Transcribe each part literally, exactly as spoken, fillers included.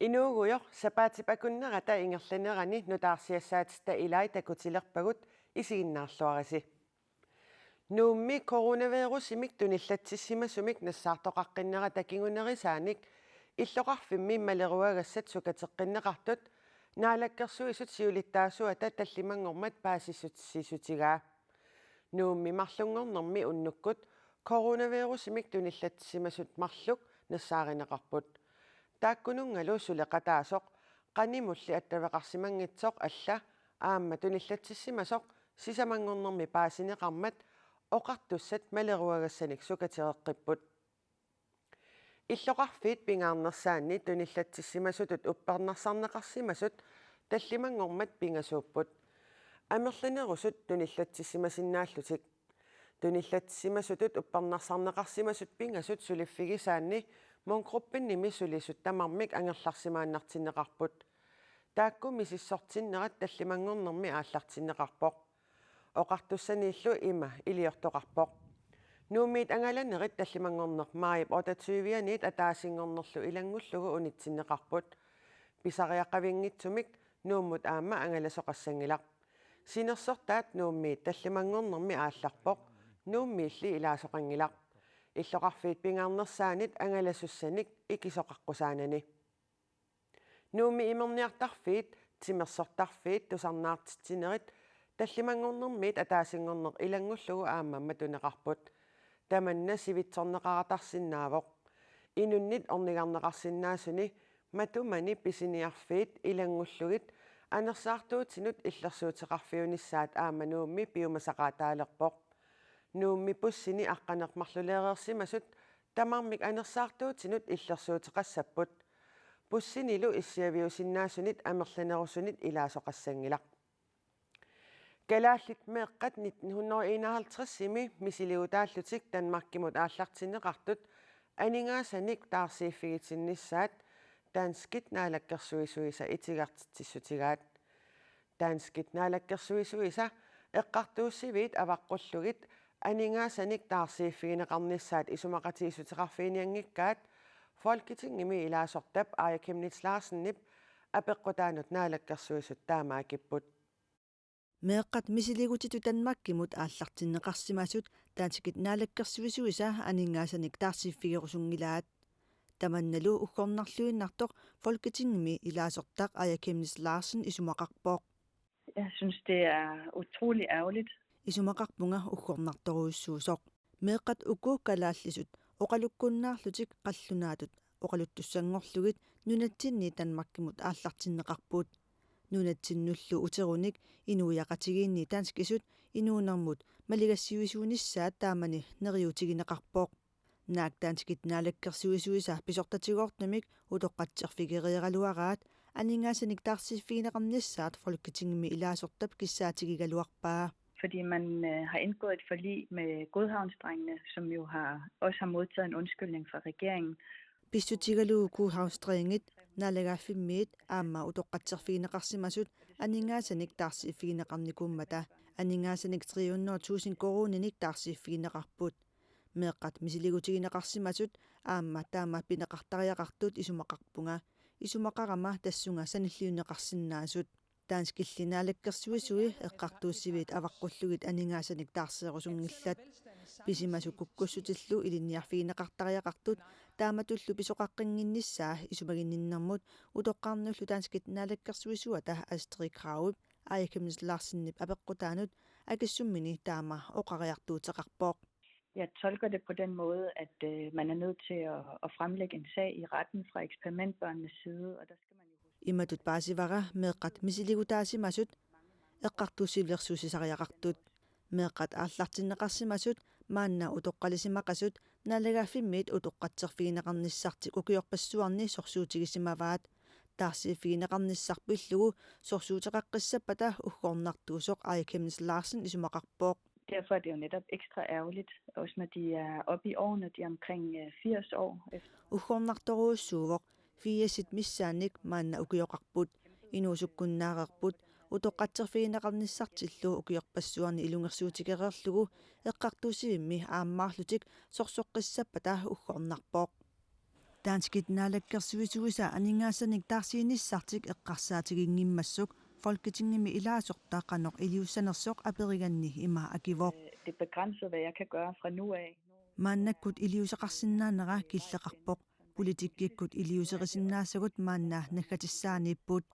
Inuugujoq sapaatip akunnerata ingerlanerani nutaarsiassaatitta ilai takutilerpagut, isiginnaarluarisi. Nuummi coronavirusimik tunillatsissimasumik nassaartoqaqqinnera takunerisaanik illoqarfimmi maleruagassat sukateqqinneqartut Naalakkersuisut siulittaasuata tallimanngormat paasissutissutigaa. Nuummi marlunngornermi unnukkut coronavirusimik tunillatsissimasut marluk nassaarineqarput. Taakkununngalu suleqataasoq qanimulli attaveqarsimanngitsoq alla aamma tunillatsissimasoq sisamanngornermi paasineqarmat oqartussat maleruagassanik sukatereqqipput. Illoqarfiit pingaarnersaanni tunillatsissimasutut uppernarsarneqarsimasut tallimanngormat pingasuupput. Amerlanerusut tunillatsissimasinnaallutik. Tunillatsissimasutut uppernarsarneqarsimasut pingasut suliffigisaanni MON-gruppinimi sulisut tamarmik angerlarsimaannartinneqarput. Taakku misissortinnerat tallimanngornermi aallartinneqarpoq. Oqartussaniillu ima iliortoqarpoq: Nuummiit angalanerit tallimanngorneq maajip otteogtyve-aniit ataasinngornerlu ilanngullugu unitsinneqarput. Pisariaqavinngitsumik Nuummut aamma angalasoqassanngilaq. Sinersortaat Nuummiit tallimanngornermi aallarpoq, Nuummiilli ilaasoqanngilaq. Illoqarfiit pingaarnersaannit angalasussanik ikisoqaqqusaanani. Nuummi imerniartarfiit, timersortarfiit tusarnaartitsinerit tallimanngornermiit ataasinngorneq ilanngullugu aamma matuneqarput. Tamanna sivitsorneqartarsinnaavoq. Inunnit ornigarneqarsinnaasuni matumani pisiniarfiit ilanngullugit anersaartuutinut illersuuteqarfiunissaat aamma Nuummi piumasaqaataalerpoq. Nuummi bussini aqqaneq-marluleereersimasut tamarmik anersaartuutinut illersuuteqassapput. Bussinilu issiaviusinnaasunit amerlanerusunit ilaasoqassanngilaq. Kalaallit meeqqat nitten hundrede enoghalvtredsimi misiligutaallutik Danmarkimut aallartinneqartut aningaasanik taarsiiffigitinnissaat danskit naalakkersuisuisa itigartitsissutigaat. Danskit naalakkersuisuisa eqqartuussiviit avaqqullugit aningaasanik taarsiiffigineqarnissaat isumaqatigiissuteqarfiginianngikkaat Folketingimi ilaasortap Aaja Chemnitz Larsenip apeqqutaanut naalakkersuisut taama akipput. Meeqqat misiligutitut Danmarkimut aallartinneqarsimasut danskit naalakkersuisuisa aningaasanik taarsiiffigerusunngilaat. Tamannalu uggornarluinnartoq Folketingimi ilaasortaq Aaja Chemnitz Larsen isumaqarpoq. Jeg synes, det er utrolig ærgerligt. Isumaqarpunga uggornartorujussuusoq. Meeqqat uku kalaallisut oqalukkunnaarlutik qallunaatut oqaluttussanngorlugit nunatsinni Danmarkimut aallartinneqarput. Nunatsinnullu uterunik inuiaqatigiinni danskisut inuunermut maligassiuisuunissaat taamani neriuutigineqarpoq. Naak danskit naalakkersuisuisa pisortatigoortumik utoqqatserfigereeraluaraat aningaasanik taarsiiffigineqarnissaat Folketingimi ilaasortap kissaatigigaluarpaa. Fordi man øh, har indgået et forlig med Godhavnsdrengene, som jo har, også har modtaget en undskyldning fra regeringen. Pissutigalugu Godhavnsdrengit, naalagaaffimmiit aamma utoqqatserfigineqarsimasut aningaasanik taarsiiffigineqarnikuummata, aningaasanik tre hundrede tusind koruuninik taarsiiffigineqarput. Meeqqat misiligutigineqarsimasut aamma taama pineqartariaqartut isumaqarpunga, isumaqarama tassunga sanilliunneqarsinnaasut. Danskilli naalakkersuisui eqqartuussiviit avaqqullugit aningaasanik taarseerusunngillat. Pisimasut kukkussutillu ilinniarfigineqartariaqartut taamatullu pisoqaqqinnginnissaa isumaginninnermut utoqqarnullu danskit naalakkersuisuata Astrid Kragip Aaja Chemnitz Larsenip apeqqutaanut akissummini taama oqariartuuteqarpoq. Jeg tolker det på den måde, at øh, man er nødt til at, at fremlægge en sag i retten fra eksperimentbørnenes side, og der skal man jo huske... Imatut paasivara meeqqat misiligutaasimasut eqqartuussivilersuusisariaqartut. Meeqqat aallartinneqarsimasut maanna utoqqalisimaqasut naalagaaffimmiit utoqqatserfigineqarnissartik ukiorpassuarni sorsuutigisimavaat. Taarsiiffigineqarnissaq pillugu sorsuuteqaqqissappata uggornartuusoq Aaja Chemnitz Larsen isumaqarpoq. Derfor er det jo netop ekstra ærgerligt, også når de er oppe i årene, de er omkring øh, firs år. Uggornartorujussuuvoq, firsit missaannik maanna ukioqarput, inuusukkunnaareerput, utoqqatserfigineqarnissartillu ukiorpassuarni ilungersuutigereerlugu eqqartuussivimmi aammaarlutik sorsoqqissappata uggornarpoq. Danskit naalakkersuisuisa aningaasanik taarsiinissartik eqqarsaatiginngimmassuk Folketingimi ilaasorta qanoq iliussanersoq aperiganni ima akivoq: Det er begrænset, hvad jeg kan gøre fra nu af. Maannakkut iliuuseqarsinnaanera killeqarpoq. Politikkikkut iliuuserisinnaasagut maanna naggatissaaniipput.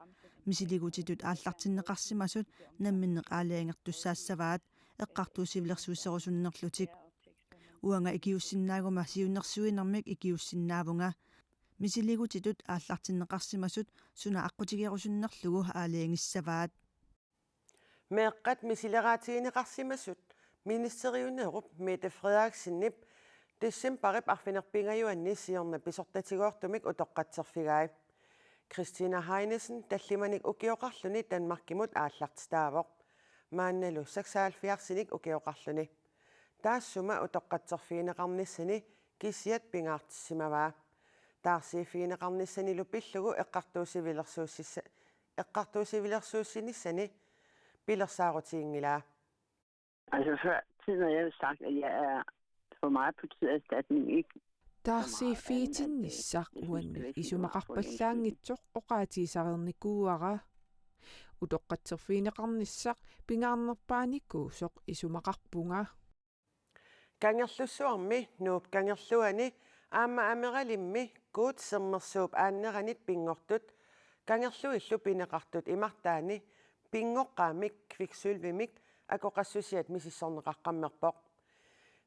Misiligutitut aallartinneqarsimasut namminneq aalajangertussaassavaat eqqartuussivilersuusserusunnerlutik. Uanga ikiussinnaaguma siunnersuinermik ikiussinnaavunga. Misiligutitut aallartinneqarsimasut suna aqqutigerusunnerlugu aalajangissavaat. Meeqqat misileraatigineqarsimasut ministeriuneerup Mette Frederiksenip decembarip arfineq-pingajuanni siorna pisortatigoortumik utoqqatserfigai. Christina Heinesen tallimanik ukioqarluni Danmarkimut aallartitaavoq. Maannalu seksoghalvfjerdsinik ukioqarluni. Taassuma utoqqatserfigineqarnissani kisiat pingaartissimavaa. Taarsiiffigineqarnissanilu pillugu eqqartuussivilersuussissa-, eqqartuussivilersuussinissani pilersaarutiginngilaa. Altså før tiden har jeg jo sagt, at jeg er, for mig betyder erstatning ikke. Taarsiiffigitinnissaq uannut isumaqarpallaanngitsoq oqaatigisareernikuuara. Utoqqatserfigineqarnissaq pingaarnerpaanikuusoq isumaqarpunga. Kangerlussuarmi Nuup Kangerluani aamma Ameralimmi Guup Sermersuup aanneranit pinngortut kangerluillu pineqartut imartaani pinngoqqaamik kviksølvimik akoqassusiat misissorneqaqqammerpoq.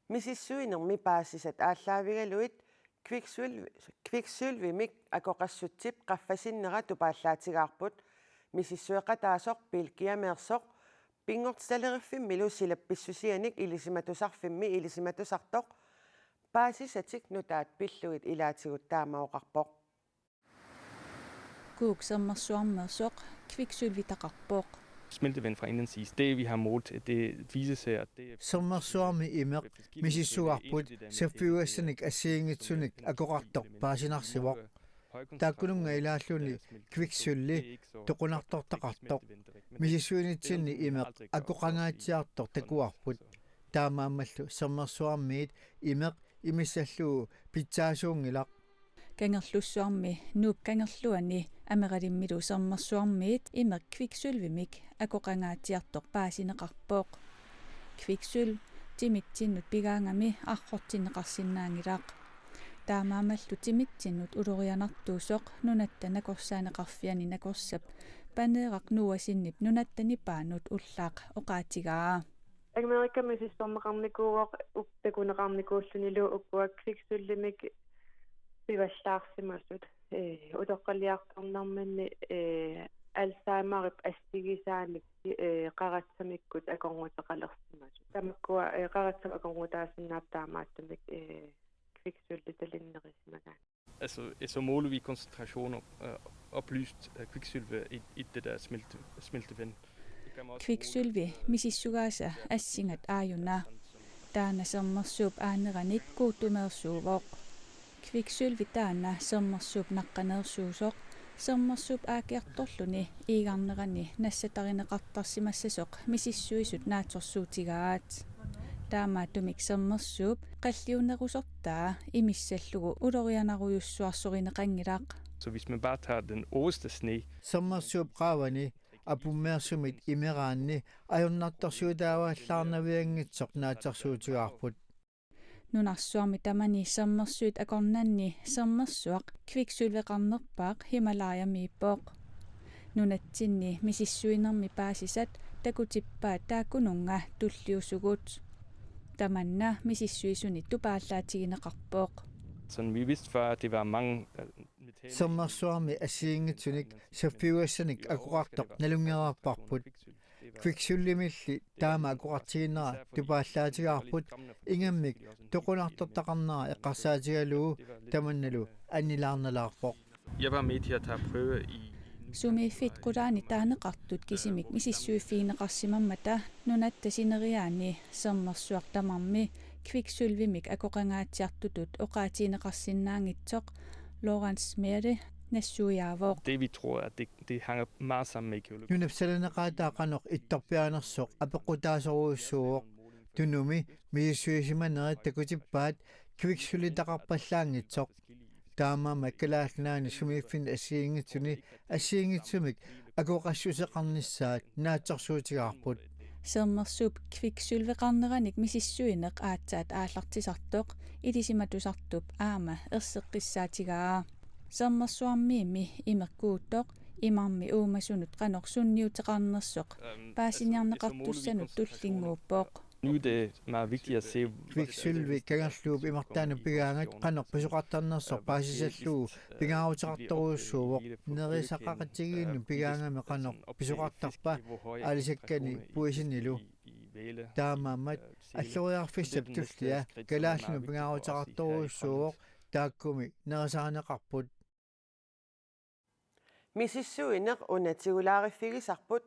Misissuinermi paasisat aallaavigalugit kviksølv-, kviksølvimik akoqassutsip qaffasinnera tupaallaatigaarput. Misissueqataasoq Belgiameersoq pinngortitaleriffimmilu silap pissusianik ilisimatusarfimmi ilisimatusartoq paasisatik nutaat pillugit ilaatigut taama oqarpoq. Guup Sermersuarmeersoq kviksølvitaqarpoq. Smeltevind fra indlandsis. Det, vi har målt, det viser sig, at det er... Sermersuarmi imeq misissugarput saffiugassanik assigiinngitsunik akoqartoq paasinarsivoq. Taakkununnga ilaalluni kviksølvi toqunartortaqartoq. Misissuinitsinni imeq akoqangaatsiartoq takuarput. Taamaammallu Sermersuarmiit imeq imissallugu pitsaasuunngilaq. Kangerlussuarmi Nuup Kangerluani Ameralimmilu Sermersuarmiit imeq kviksølvimik akoqangaatsiartoq paasineqarpoq. Kviksølv timitsinnut pigaangami arrortinneqarsinnaanngilaq. Taamaammallu timitsinnut ulorianartuusoq Nunatta Nakorsaaneqarfiani nakorsap Paneeraq Noahsenip nunatta nipaanut ullaaq oqaatigaa. Amerikami misissorneqarnikuuvoq, takuneqarnikuullunilu ukua kviksølvimik pivallaarsimasut. Ee, utoqqaliartornerminni, ee, Alzheimerip assigisaanik, ee, qaratsamikkut akornuteqalersimasut. Tamakkua, ee, qaratsap akornutaasinnaavoq taamaattumik, ee, kviksølvitalinnerusimagaanni. Altså, så måler vi koncentrationer, øh, oplyst af kviksølve i, i det der smelte-, smeltevand. Det gør man også måle, Kviksølvi misissugaasa assingat aajuna. Taanna Sermersuup aanneranit Guutumeersuuvoq. Kviksølvi taanna Sermersuup naqqaneersuusoq, Sermersuup aakiartorluni iigarnerani nassatarineqartarsimassasoq misissuisut naatsorsuutigaat. Taamaattumik Sermersuup qalliunerusortaa imissallugu ulorianarujussuarsorineqanngilaq. Så hvis man bare tager den øverste sne, Sermersuup qaavani apummeersumit imeraanni ajornartorsiutaavallaarnavianngitsoq naatsorsuutigaarput. Nunarsuarmi tamani sermersuit akornanni sermersuaq kviksølveqarnerpaaq Himalayamiippoq. Nunatsinni misissuinermi paasisat takutippaat taakkununnga tulliusugut. Tamanna misissuisunit tupaallaatigineqarpoq. Sådan, vi vidste før, at det var mange, øh, metaner. Sermersuarmi assigiinngitsunik saffiugassanik akoqartoq nalunngereerparput. Kviksølvimilli taama akoqartiginera tupaallaatigaarput, ingammik toqunartortaqarnera eqqarsaatigalugu tamannalu annilaarnalaarpoq. Jeg var med til at tage prøve i Sumiiffik qulaani taaneqartut kisimik misissuiffigineqarsimammata nunatta sineriaani sermersuaq tamarmi kviksølvimik akoqangaatsiartutut oqaatigineqarsinnaanngitsoq Lawrence Mere nassuiaavoq. Det vi tror, at det, det hænger meget sammen med geologi. Nunap sananeqaataa qanoq ittorpiaanersoq apeqqutaasorujussuuvoq. Tunumi misissuisimanerit takutippaat kviksilvitaqarpallaanngitsoq. Taamaammat Kalaallit Nunaanni sumiiffinni assigiinngitsuni assigiinngitsumik akoqassuseqarnissaat naatsorsuutigaarput. Sermersuup kviksilveqarneranik misissuineq aatsaat aallartisartoq ilisimatusartup aamma erseqqissaatigaa. Sermersuarmiimmi imeq Kuuttoq imarmi uumasunut qanoq sunniuteqarnersoq paasiniarneqartussanut tullinnguuppoq. Nu er det meget vigtigt at se, Kviksilvi Kangerluup imartaanut pigaangat qanoq pisoqartarnersoq paasisallugu pingaaruteqartorujussuuvoq. Nerisaqaqatigiinnut pigaangami qanoq pisoqartarpa aalisakkani puisinilu. Taamaammat alloriarfissap tullia kalaallinut pingaaruteqartorujussuuvoq, taakkumi nerisarineqarput. Misissuineq una tigulaariffigisarput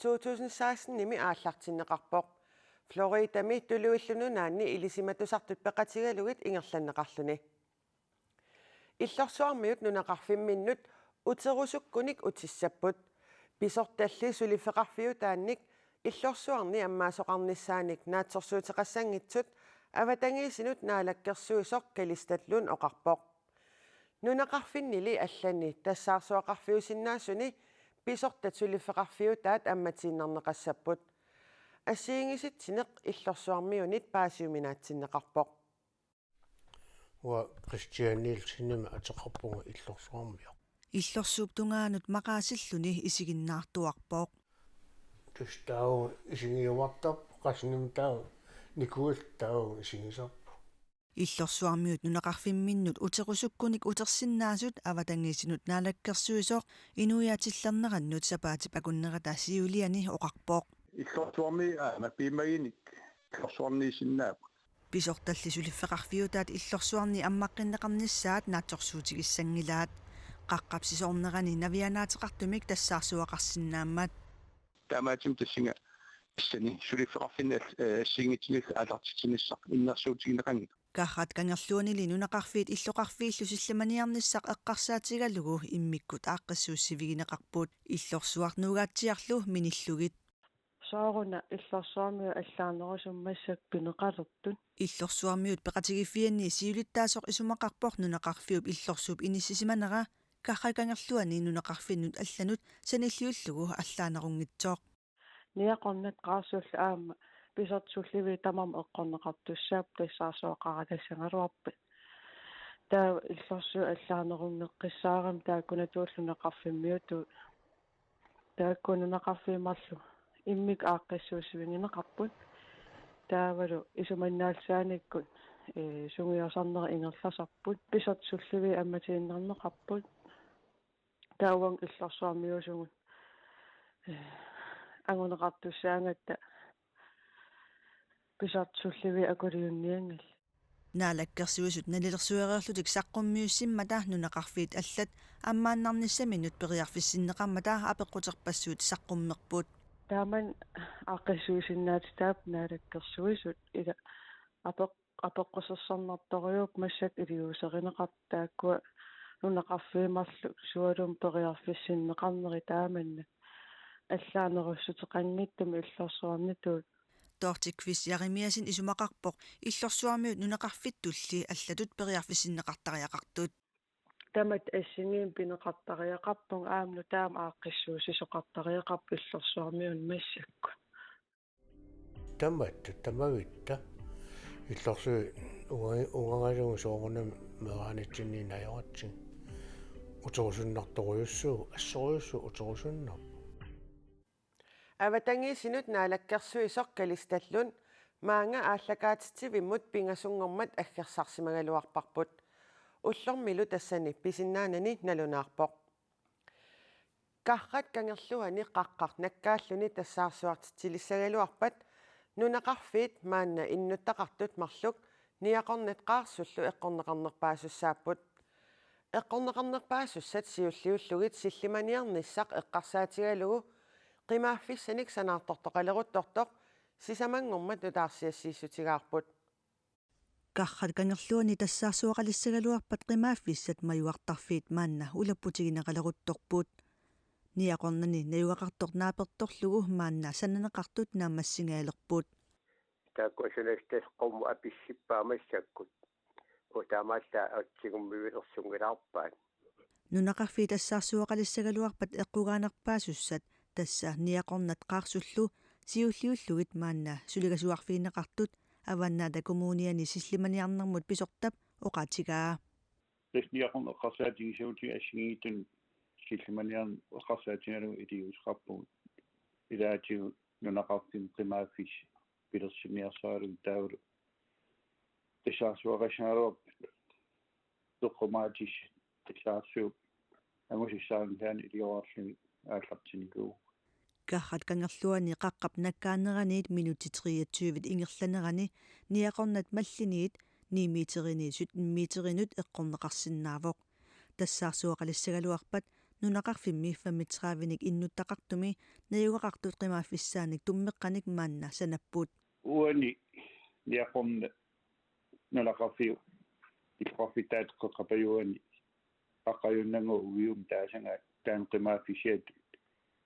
to tusind seksten-imi aallartinneqarpoq. Floridami Tuluillu Nunaanni ilisimatusartut peqatigalugit ingerlanneqarluni. Illorsuarmiut nunaqarfimminnut uterusukkunik utissapput. Pisortalli suliffeqarfiutaannik illorsuarni ammaasoqarnissaanik naatsorsuuteqassanngitsut avatangiisinut naalakkersuisoq Kalistat Lund oqarpoq. Nunaqarfinnili allani tassaarsuaqarfiusinnaasuni pisortat suliffeqarfiutaat ammatiinnarneqassapput. Assigiinngisatsineq illorsuarmiunit paasiuminaatsinneqarpoq. Uanga Christian Nielsenimik ateqarpunga illorsuarmioq. Illorsuup tungaanut maqaasilluni isiginnaartuarpoq. Tassa taava isigiuartarpoq, qassinik taava nikuilluta taava isigisarput. Illorsuarmiut nunaqarfimminnut uterusukkunik utersinnaasut avatangiisinut naalakkersuisoq inuiaatillernerannut sapaatip akunnerata siuliani oqarpoq. Illorsuarmiut aamma piumagunik illorsuarniissinnaapput. Pisortalli suliffeqarfiutaat illorsuarni ammaqqinneqarnissaat naatsorsuutigissanngilaat. Qaqqap sisornerani navianaateqartumik tassaarsuaqarsinnaammat. Taamaattumik tassunga tassani suliffeqarfinni all-, eh, assigiinngitsunillu aallartitsinissaq innersuussineqanngilaq. Karrat Kangerluanili nunaqarfiit illoqarfiillu sillimaniarnissaq eqqarsaatigalugu immikkut aaqqissuussivigineqarput. Illorsuaq nuugaatsiarlu minillugit. Sooruna illorsuarmiut allaanerusumik massakkut pineqalertut. Illorsuarmiut peqatigiiffianni siulittaasoq isumaqarpoq nunaqarfiup illorsuup inissisimanera Karrat Kangerluani nunaqarfinnut allanut sanilliullugu allaanerunngitsoq. Niaqornat qaarsullu aamma pisortat sulliviit tamarmik eqqorneqartussaapput tassaarsuaqaratassagaluarpat. Taava illorsuit allaanerunneqqissaarami taakkunatuullu nunaqarfimmiutut. Taakku nunaqarfiit marluk immikkut aaqqissuussivigineqarput. Taavalu isumannaallisaanikkut, eh, sungiusarnerat ingerlasarput. Pisortat sulliviit ammatiinnarneqarput. Taava uanga illorsuarmiuusugut, eh, anguneqartussaagatta pisortat sulliviit akuliunnianngillat. Naalakkersuisut nalilersuereerlutik saqqummiussimmata nunaqarfiit allat ammaannarnissaminnut periarfissinneqarmata apeqquterpassuit saqqummerput. Taamani aaqqissuussinnaatitaapput naalakkersuisut, ila apeq-, apeqqusersornartorujuupput massakkut iliuuserineqartut taakkua nunaqarfiit marluk sualummik periarfissinneqarneri taamannak allaanerussuteqanngitsumik illorsuarnitut. Dorthe Kvist Jeremiassen isumaqarpoq illorsuarmiut nunaqarfittulli allatut periarfissinneqartariaqartut. Tamatta assigiimmik pineqartariaqarpunga aamma nutaamik aaqqissuussisoqartariaqarpoq illorsuarmiunut massakkut. Tamatta, tamavitta. Illorsuit unga-, ungagalugu soorunami meeraanitsinni najoratsigit. Uterusunnartorujussuuvoq, assorujussuaq uterusunnarpoq. Avatangiisinut naalakkersuisoq Kalistat Lund maanga aallakaatitsivimmut pingasunngormat aggersarsimagaluarparput. Ullormilu tassani pisinnaanani nalunaarpoq. Karrat Kangerluani qaqqaq nakkaalluni tassaarsuartitsilissagaluarpat nunaqarfiit maanna innuttaqartut marluk Niaqornat qaarsullu eqqorneqarnerpaasussaapput. Eqqorneqarnerpaasussat siulliullugit sillimaniarnissaq eqqarsaatigalugu qimaaffissanik sanaartortoqaleruttortoq sisamanngormat nutaarsiassiissutigaarput. Karrat Kangerluani tassaarsuaqalissagaluarpat qimaaffissat majuartarfiit maanna ulapputigineqaleruttorput. Niaqornani najugaqartoq naapertorlugu maanna sananeqartut naammassingajalerput. Taakku asunassitas qummut apissippaat massakkut. Utaamaallaat atsigummivilersunngilaarpaat. Nunaqarfiit tassaarsuaqalissagaluarpat eqqugaanerpaasussat, tassa Niaqornat Qaarsullu, siulliullugit maanna suligasuarfigineqartut Avannaata Kommuniani sillimaniarnermut pisortap oqaatigaa. Tassa Niaqornat eqqarsaatigisagutsigit assigiinngitsunik sillimaniarneq eqqarsaatigalugu iliuuseqarpugut. Ilaatigut nunaqarfimmi qimaaffissat pilersitsiniarsaralugu taavalu tassaarsuaqassagaluarpat toqqumaatissat tassaarsuup angusassaanngillat iliorarlugit aallartinnikuuvoq. Karrat Kangerluani qaqqap nakkaaneraniit minutsit treogtyve ingerlanerani Niaqornat Malliniit ni meteriniit sytten meterinut eqqorneqarsinnaavoq. Tassaarsuaqalissagaluarpat nunaqarfimmi femogtredivenik innuttaqartumi najugaqartut qimaaffissaannik tummeqqanik maanna sanapput. Uani Niaqornat nunaqarfiup illoqarfittaata qeqqapajuani Qaqqajunnannguaq Ukiumi taasagaat taanna qimaaffissatut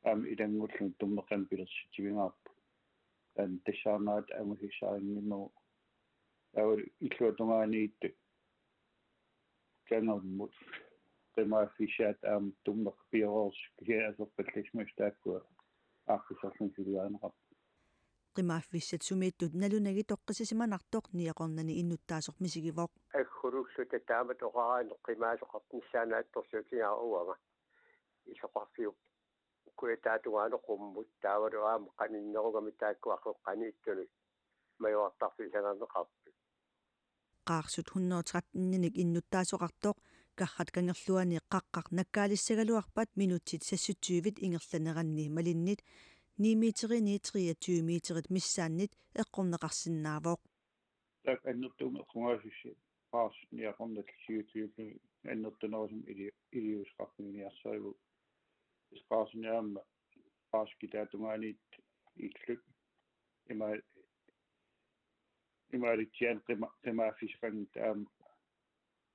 aamma ilanngullugit tummeqqanik pilersitsivigaarput. Taanna tassaarnerata angusassarinnginnamut taavalu illuatungaaniittut Kangermut qimaaffissaat aamma tummeqqat pioreersut kisianni aserfallassammata taakkua aaqqissuulluni suliarineqarput. Qimaaffissat sumiittut nalunagit toqqissisimanartoq Niaqornani innuttaasoq misigivoq. Agguluulluta taamatut oqarani qimaasoqarnissaanut naatsorsuutigaara uanga. Illoqarfiup kujataatungaanut qummut taavalu aamma qaninnerugami taakku aqeqqaniittunut majuartarfiit sanarneqartut. Qaarsut hundrede tretteninik innuttaasoqartoq Karrat Kangerluani qaqqaq nakkaalissagaluarpat minutsit seksogtyve ingerlaneranni Mallinit ni meteriniit treogtyve meterit missaannit eqqorneqarsinnaavoq. Taakku annertuumik eqqugaasussat Qaarsut Niaqornat siulliullugit annertunerusumik ili-, iliuuseqarfiginiarsarivugut. Tassa Qaarsuni aamma Qaarsut kitaatungaaniittut illut ima-, imaalitsiaani qima-, qimaaffissaqanngitsut aamma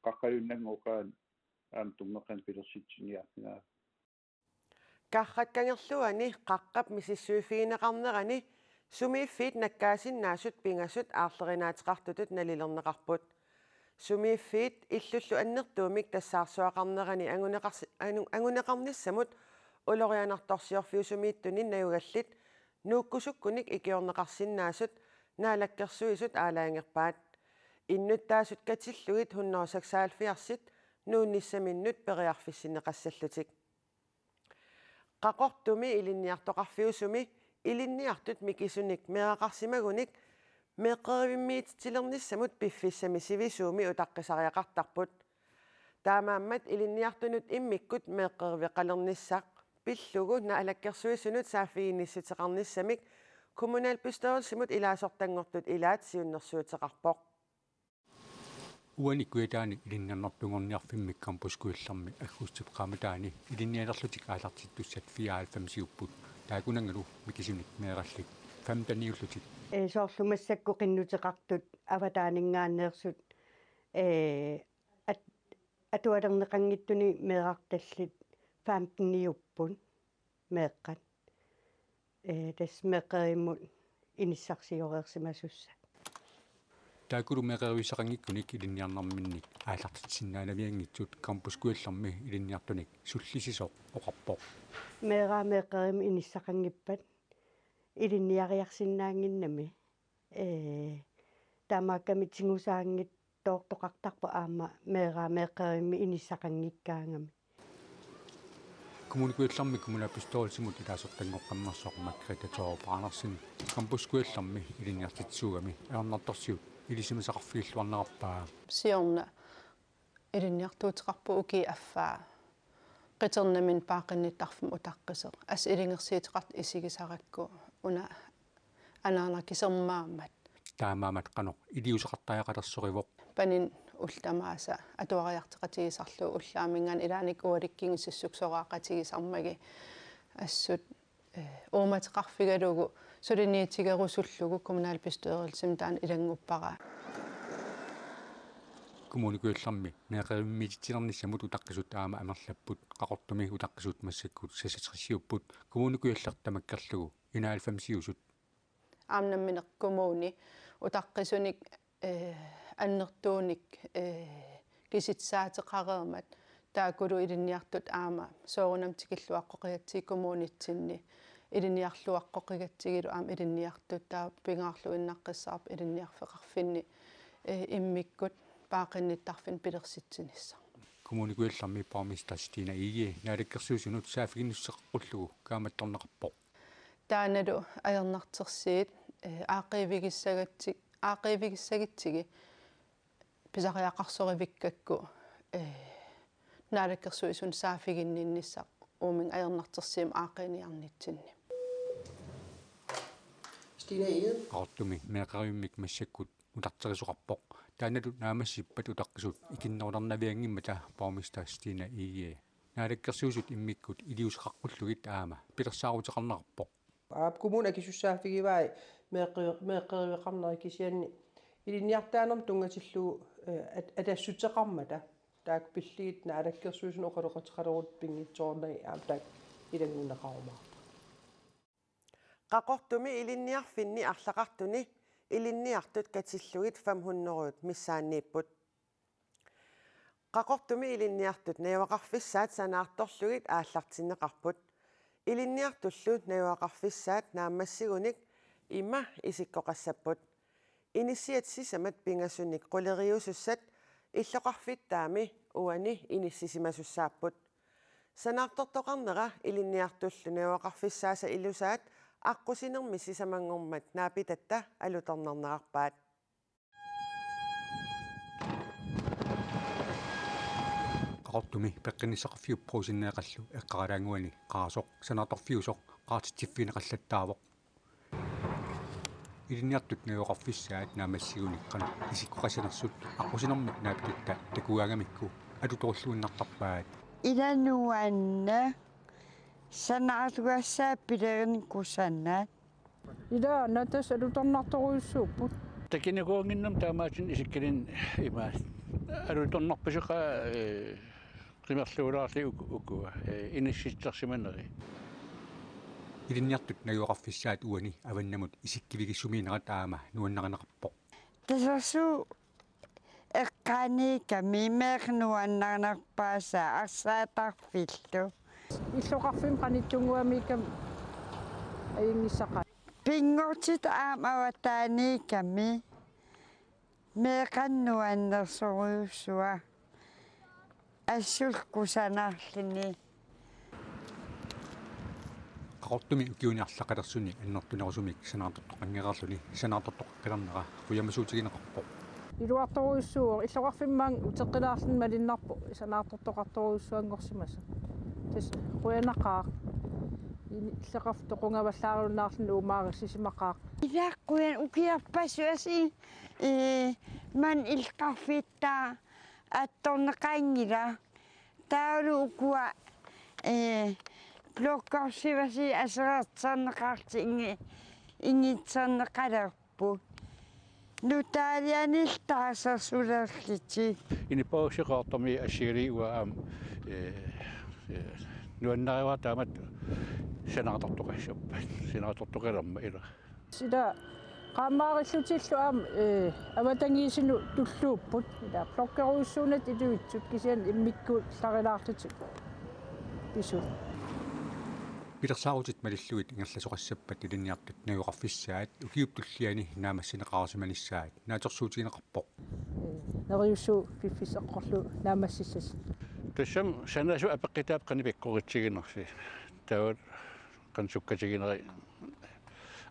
Qaqqajunnannguaq aamma tummeqqanik pilersitsiniarfigaarput. Karrat Kangerluani qaqqap misissuiffigineqarnerani sumiiffiit nakkaasinnaasut pingasut aarlerinaateqartutut nalilerneqarput. Sumiiffiit illullu annertuumik tassaarsuaqarnerani anguneqarsi-, anu-, anguneqarnissamut ulorianartorsiorfiusumiittuni najugallit nuukkusukkunik ikiorneqarsinnaasut Naalakkersuisut aalajangerpaat. Innuttaasut katillugit hundrede seksoghalvfjerdsit nuunnissaminnut periarfissinneqassallutik. Qaqortumi ilinniartoqarfiusumi ilinniartut mikisunik meeraqarsimagunik meeqqerivimmiititsilernissamut piffissami sivisuumi utaqqisariaqartarput. Taamaammat ilinniartunut immikkut meeqqeriveqalernissaq pillugu Naalakkersuisunut saaffiginnissuteqarnissamik kommunalbestyrelsimut ilaasortanngortut ilaat siunnersuuteqarpoq. Uani Kujataani Ilinniarnertunngorniarfimmi Campus Kujallermi aggustip qaammataani ilinnialerlutik aallartittussat fireoghalvfemsiupput, taakkunanngalu mikisunik meerallit femteniullutik. Ee, soorlu massakkut qinnuteqartut avataaninngaanneersut, ee, at-, atualerneqanngitsuni meerartallit femteniupput meeqqat. Ee, tassa meeqqerivimmut inissarsioreersimasussat. Taakkulu meeqqerivissaqanngikkunik ilinniarnerminnik aallartitsisinnaanavianngitsut Campus Kujallermi ilinniartunik sullisisoq oqarpoq. Meeraa meeqqerivimmut inissaqanngippat ilinniariarsinnaannginnami. Ee, taamaakkami tigusaanngitsoortoqartarpoq aamma meeraa meeqqerivimmut inissaqanngikkaangami. Kommune Kujallermi kommunalbestyrelsimut ilaasortanngoqqammersoq Margrethe Thorup Andersen Campus Kujallermi ilinniartitsisuugami ajornartorsiut ilisimasaqarfigilluarnerarpaa. Siorna ilinniartuuteqarpoq ukiup affaa. Qiternamin paaqqinnittarfimmi utaqqisoq. Assut ilungersuuteqartut isigisarakku una anaanaga kisermaammat. Taamaammat qanoq iliuuseqartariaqalersorivoq. Panin ullut tamaasa atuariartoqatigisarlugu ullaaminngaanniit ilaanni ualikkinngissuseq soraaqatigisarmagit assut, eh, uummateqarfigalugu suliniutigerusullugu kommunalbestyrelsimi taanna ilannguppara. Kommune Kujallermi meeqqerivimmititsinernissamut utaqqisut aamma amerlapput. Qaqortumi utaqqisut massakkut seksogtresiupput, Kommune Kujalleq tamakkerlugu enoghalvfemsiusut. Aamma nammineq kommuni utaqqisunik, eh, annertuunik, eh, kisitsisaateqareermat, taakkulu ilinniartut aamma soorunami tikilluaqqoqigatsigit kommunitsinni, ilinniarluaqqoqigatsigilu aamma ilinniartut, taava pingaarluinnaqqissaarpoq ilinniarfeqarfinni, eh, immikkut paaqqinnittarfinni pilersitsinissaq. Kommune Kujallermi borgmester Stine Egede Naalakkersuisunut saaffiginnissuteqarluni kaammattorneqarpoq. Taannalu ajornartorsiut, eh, aaqqiivigissagatsi-, aaqqiivigissagutsigit pisariaqarsorivikkakku, eh, Naalakkersuisunut saaffiginninnissaq uuminnga ajornartorsiummik aaqqiiniarnitsinni. Stine Egede. Qaqortumi meeqqerivimmik massakkut utarterisoqarpoq. Taannalu naammassippat utaqqisut ikinnerulernavianngimmata borgmester Stine Egede Naalakkersuisut immikkut iliuuseqaqqullugit aamma pilersaaruteqarnerarpoq. Aap, kommuni akisussaaffigivaat meeqqe-, meeqqeriveqarneri, kisianni ilinniartitaanermut tunngatillugu, eh, at-, atassuteqarmata. Taakku pillugit Naalakkersuisunut oqaloqateqalerutta pinngitsoornagit aamma taakku ilanngunneqarumaarput. Qaqortumi ilinniarfinni arlaqartuni ilinniartut katillugit fem hundrede missaanniipput. Qaqortumi ilinniartut najugaqarfissaat sanaartorlugit aallartinneqarput. Ilinniartullu najugaqarfissaat naammassigunik ima isikkoqassapput. Inissiat sisamat pingasunik quleriusussat illoqarfittaami uani inissisimasussaapput. Sanaartortoqarnera ilinniartullu najugaqarfissaasa ilusaat aqqusinermi sisamanngormat naapitatta alutornarnerarpaat. Qaqortumi peqqinnissaqarfiup Brugsenneeqqallu eqqaralaannguani qarasoq sanaartorfiusoq qaartitsiffigineqallattaavoq. Ilinniartut najugaqarfissaat naammassigunik qanoq isikkoqassanersut aqqusinermik naapitatta takugaangamikku alutorluinnartarpaat. Ila nuanneq, sanaartugassaat pilerineq kusanaq. Ila natas alutornartorujussuupput. Takinikuunnginnam taamaattumik isikkilinnik ima alutornarpisoqaat, eh, qimerluulaarli uk-, ukua, eh, inissittarsimaneri. Ilinniartut najugaqarfissaat uani avannamut isikkivigissumiinnerat aamma nuannarineqarpoq. Tasersuut eqqaaniikkami meeqqat nuannarinerpaasai arsaattarfillu. Illoqarfimmi qanittunnguamiikkami ajunngissaqaat. Pinngortitaq aamma avataaniikkami meeqqat nuannersorujussuaq. Assullu kusanarluni. Qaqortumi ukiuni arlaqalersuni annertunerusumik sanaartortoqanngereerluni sanaartortoqaqqilernera qujamasuutigineqarpoq. Iluartorujussuuvoq, illoqarfimmi maanga uteqqilaarluni malunnarpoq sanaartortoqartorujussuanngorsimasoq. Tassa qujanaqaaq. Illoqarfik toqungavallaarunnaarluni uumaarissisimaqaaq. Ila qujan ukiorpassuit, eh, maani illoqarfittaaq attorneqanngilaq. Taavalu ukua, eh, blokkorsivasit aserorterneqartut ingi-, ingitserneqalerput. Nutaalianillu tasersulerlutik. Inuppassuit Qaqortumi assigalugit uanga aamma, eh, eh, nuannarivara taamatut sanaartortoqassappat. Sanaartortoqalermat ila. Sila qaammarillutillu aamma, eh, avatangiisinut tulluupput. Ila blokkerujussuunatik ilivitsut kisianni immikkuullarulaarlutik pisut. Pilersaarutit malillugit ingerlasoqassappat ilinniartut najugaqarfissaat ukiup tulliani naammassineqarsimanissaat naatsorsuutigineqarpoq. Eh, neriuppunga piffissaq eqqorlugu naammassissasut. Tassami sanasoq apeqqutaavoq qanoq pikkoritsiginersoq. Taava qanoq sukkatiginerit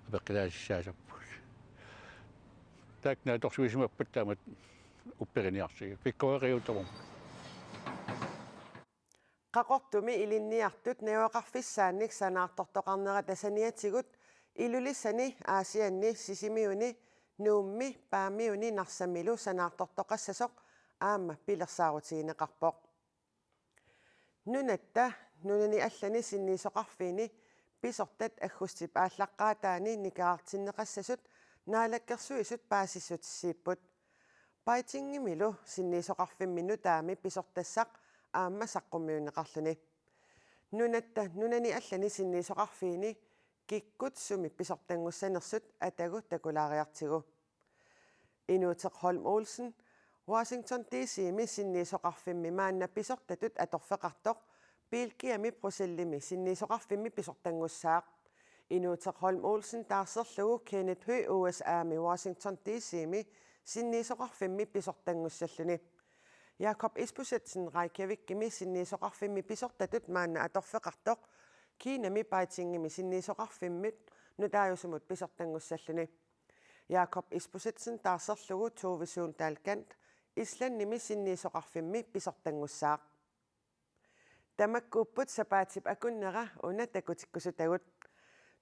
apeqqutaasissaassapput. Taakku naatsorsuisimappata taamatut upperiartorneqarsimapput. Pikkoreqiutamut. Qaqortumi ilinniartut najugaqarfissaannik sanaartortoqarnerata saniatigut Ilulissani, Aasianni, Sisimiuni, Nuummi, Paamiuni Narsamilu sanaartortoqassasoq aamma pilersaarutigineqarpoq. Nunatta nunani allani sinniisoqarfiini pisortat aggustip aallaqqaataani nikerartinneqassasut Naalakkersuisut paasissutissiipput. Beijingimilu sinniisoqarfimmi nutaami pisortassaq aamma saqqummiunneqarluni. Nunatta nunani allani sinniisoqarfiini kikkut sumi pisortanngussanersut atagu takulaariartigu. Inuuteq Holm Olsen, Washington D C-mi sinniisoqarfimmi maanna pisortatut atorfeqartoq, Belgiami Bruxellesimi sinniisoqarfimmi pisortanngussaaq. Inuuteq Holm Olsen taarserlugu Kenneth Høegh U S A-mi Washington D C-mi sinniisoqarfimmi pisortanngussalluni. Jakob Isbosethsen Reykjavikimi sinniisoqarfimmi pisortatut maanna atorfeqartoq, Kinami Beijingimi sinniisoqarfimmut nutaajusumut pisortanngussalluni. Jakob Isbosethsen taarserlugu Tove Sundal Gant Islandimi sinniisoqarfimmi pisortanngussaaq. Tamakkuupput sapaatip akunnera una takutikkusutagut.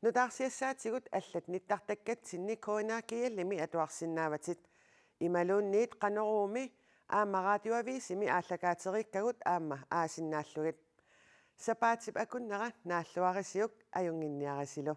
Nutaarsiassaatigut allat nittartakkatsinni K N R G L-imi atuarsinnaavatit. Imaluunniit Qanoruumi aamma Radioavisimi aallakaateriikkagut aamma aasinnaallugit. Sapaatip akunnera naalluarisiuk, ajunnginniarisilu.